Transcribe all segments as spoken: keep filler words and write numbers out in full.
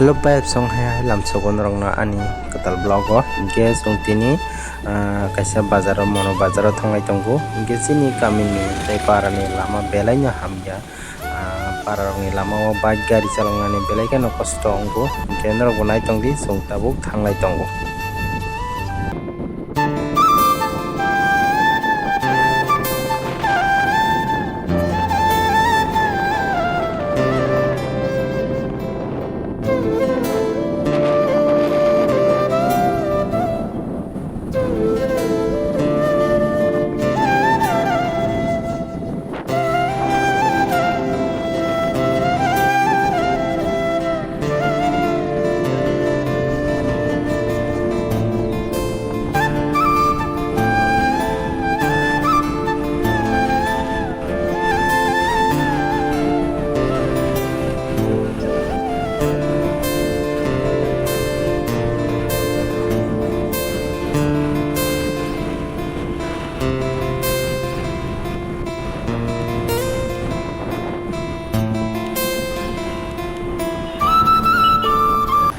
Hello bai, song hai hai lamsogo norokno ani kwtal vlog o. Hinkhe chwng tini, ah, kaisa bazar o, mono bazar o thanglai tongo. Hinkhe chini kamini tei para ni lama belai no hamya. Ah, para rok ni lama o bike gari chalok nani belai kheno kosto wngo. Hinkhe norok bo nai tong di, chwng tabuk thanglai tongo.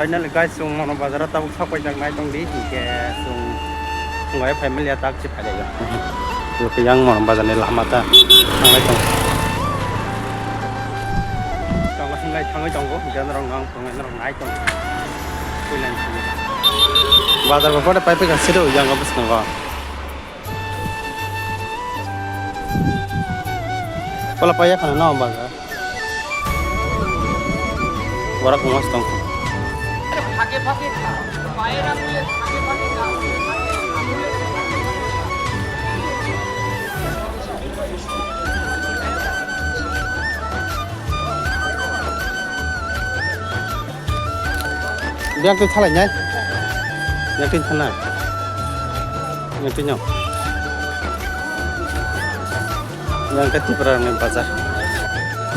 Finally guys, chwng mono bazar o tabuk sak paijak nai tong di, hinkhe chwng phungai family ya tak se phai ya. Yang mono bazar ni lama ta thanglai tong. Thanglai hinglai thangwi tongo, hinkhe norok no ang phungai norok nai tong. Bazar bo pore pai pai ka siro yang bwskango. Pala paya khana na baga. Borak mas tong. Yang twi thalai nai. Yang twi thalai. Yang twi nyok. Yang ke Tipra ni bazar.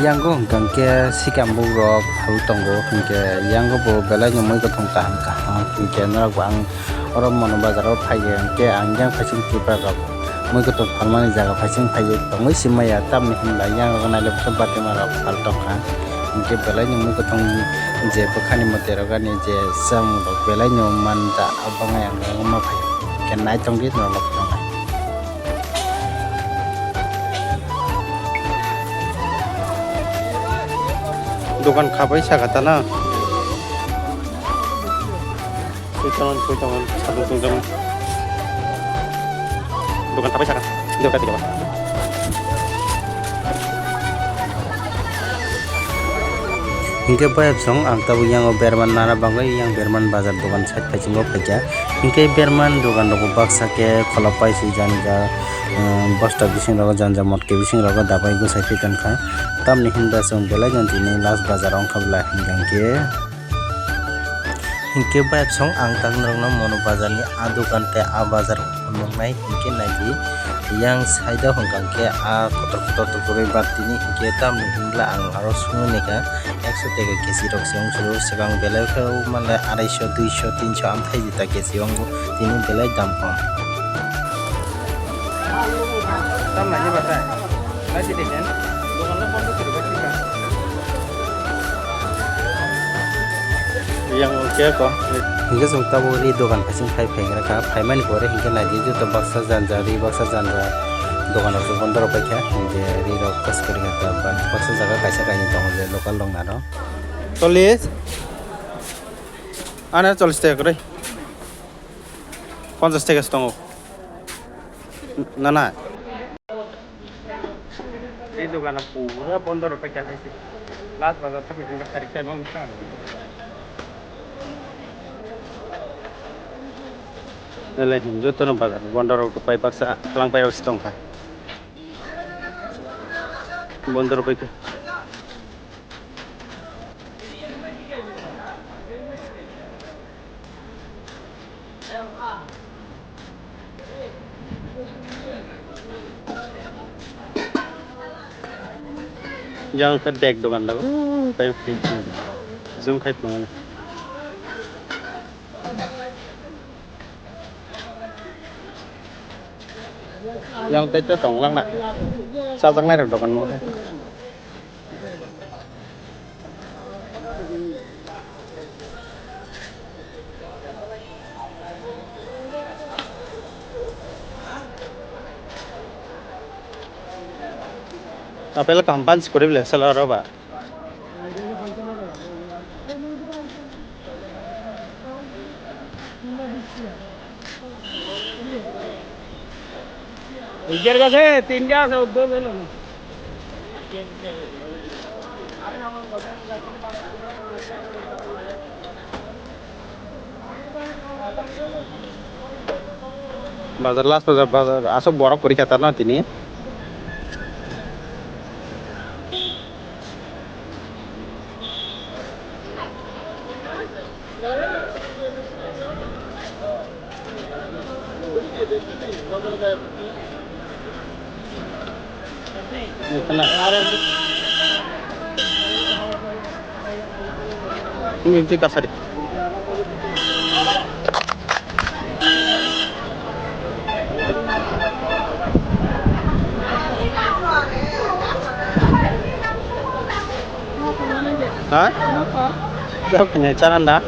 Yang go hwnkhe sikam buk rok phal tongo, hwnkhe yang go bo belai no mui kothong kaham kaham, hwnkhe norok bo ang oro mono bazar o phai ya, hwnkhe ang yang phaising Tipra rok. Mui kothok phalmani jaga phaising phaiwi tongwi si maya, tamni hwnba yango nailaiphano batima rok phal tongkha. Hinkhe belai ni mui kothok je bwkhani mwtai rok ani je chamung rok belai no manja, abo wngya ang ma phai khe naitongdi norok tongnai. Dokan khabai saka tana. Twi tongo, twi tongo, satung tungjago. Dokan tabai saka. Dokan tabai saka. Hinkhe bayapsong ang tabuk yango berman nana bagwi yang berman bazar dokan side phaisingbo phaikha. Hinkhe berman dokan rogo baksa khe kholopai si janja, um, bosta bising rogo janja motkhe bising rogo dabai gwsai phi tongkha. Tamni hinba chwng belai no tini last bazar wngkha bwla hinkhe. Hinkhe bayapsong ang tak norokno mono bazarni a dogan tei a bazar nuknai hinkhe naidi. Yang side o hwnkha khe a kotor kotor tukurwi bar tini hinkhe tamni hinla ang aro sungwi naikha ekso teka kesi rok se wngsugo swkang belai khe manle araiso duiso tinso amthai jeta kesi wngo tini belai dam kom. Tam nai ni batai. Nai si dikhen. Dokan no bondo kori bai thika. Yang khe ko. Hinkhe chwng tabuk ri dokan phaising phai phaigra kha. Phaimani pore hinkhe naidi joto baksa janja, ri baksa janja. Dokan rok se bondo rok paikha. Hinkhe ri rok kas kori kha ta ba baksa jaga kaisa kainwi tongo je local rok naro. Chollish. Ano chollish taka kwrwi. Ponchash taka se tongo. Na, na. Ei dogan pura bondo rok paikha se. Last bazar thangwi tongkha tarik khe bang kha. Ele jotono bazar bondo rok pai baksa khwlangpai rok se tongkha. Bondo rok paikha. Yang khe bag dogan dago. Tei zoom khai tongmani. Yang tei tei tong lang na. Chajaknai rok dogan mo. Apel kaham bansi kwrwi bwle salo aro ba. Ujher gase tinta ase, uddo belo. Bazar, last bazar, bazar aswk borok kwrwi kha tamo tini. Ini, ini kasari. Ha? Dok ni charan da.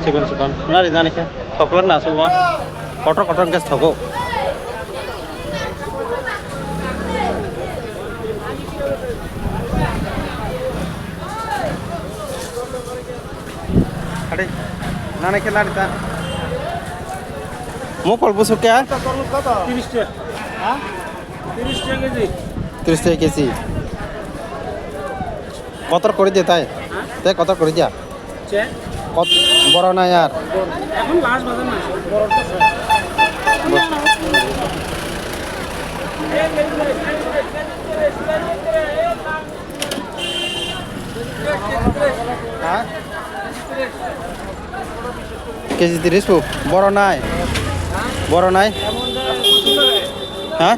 Chikon chikon. Nari nani khe. Chocolate na subo. Kotor kotor gas thogo. Ade, nana khe nani ta. Mokol busuk kya? Tiris taka. Ha? Tiris taka keji. Tiris taka keji. Kotor kori de tai. Ha? Te kotor kori dia. Che? Kot-, boro nai ar. Ekhon last bazar na, boro to sir. Ha? Keji tiris bu, boro nai. Boro nai. Ha?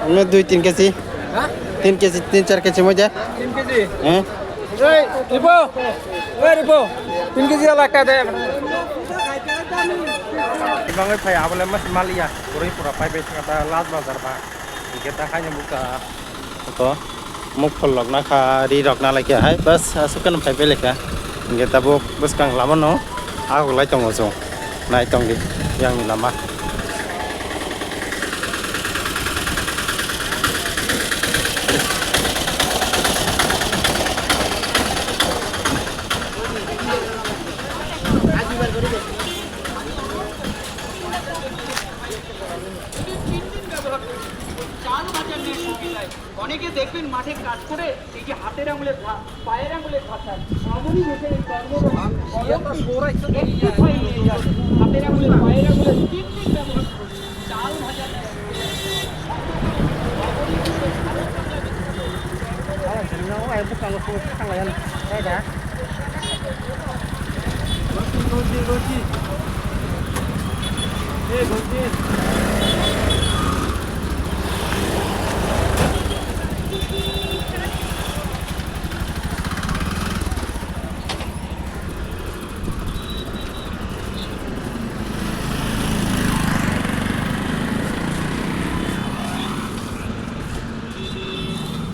Ini dui tin keji. Ha? Tin keji, tin char keji moja. Tin keji. Eh? Oi, Ripo. Oi, Ripo. Tin keji ala ka de. Ibang oi phai abole mas malia. Guri pura pai be thaka da last bazar ba. Hingke ta haino buka to muk phol rok nakha, ri rok nalaikha hai, bas aswk khe phai belekha. Hingke tabuk bwskang lama no agoklai tongo chwng, nai tongdi yang ni lama. অনেকে দেখবেন মাঠে কাজ করে এই যে হাতের আঙুলের ঘা-, পায়ের আঙুলের ঘাটা, এমনই দেশের এই কর্মরত অলৌকিক একটু খাই নিয়ে যায়। হাতের আঙুলের, পায়ের আঙুলের তিন দিন ব্যবহার করুন। চাল ভাজা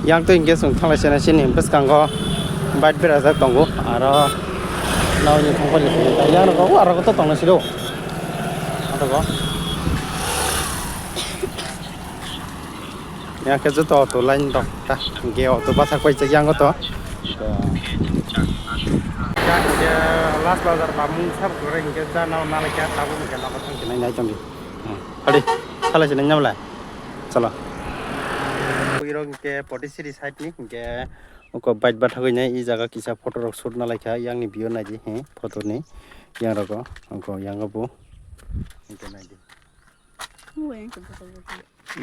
Yang twi hingke chwng thanglai sena sini bwskango bike berajak tongo, aro naui ni thangpari yang rok aro kotong tongna silo. Yang khe joto auto line rok ta, hingke auto bwsak paijak yang auto. Yang hingke last bazar ba mungsa bwrwi hingke ja nal nalaikha tabuk hingke nogo thangkhe nai nai tongdi. Hadi, salai se nang namla. Chala. Ui rok hingke Potisiri side ni hingke uko bike bathagwi nai i jaga kisa photo rok shoot nalaikha yang ni view naidi hi photo ni yang rogo uko yang bo hingke naidi.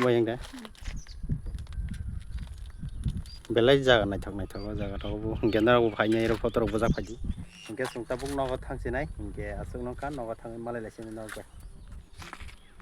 Bo yang de. Belai jaga naithok naithok o jaga rok bo hingke norok bo phainai rok photo rok bwjak phaidi. Hingke chwng tabuk nogo thangsinai hingke aswk nokha nogo thangwi malai lai sini nogo.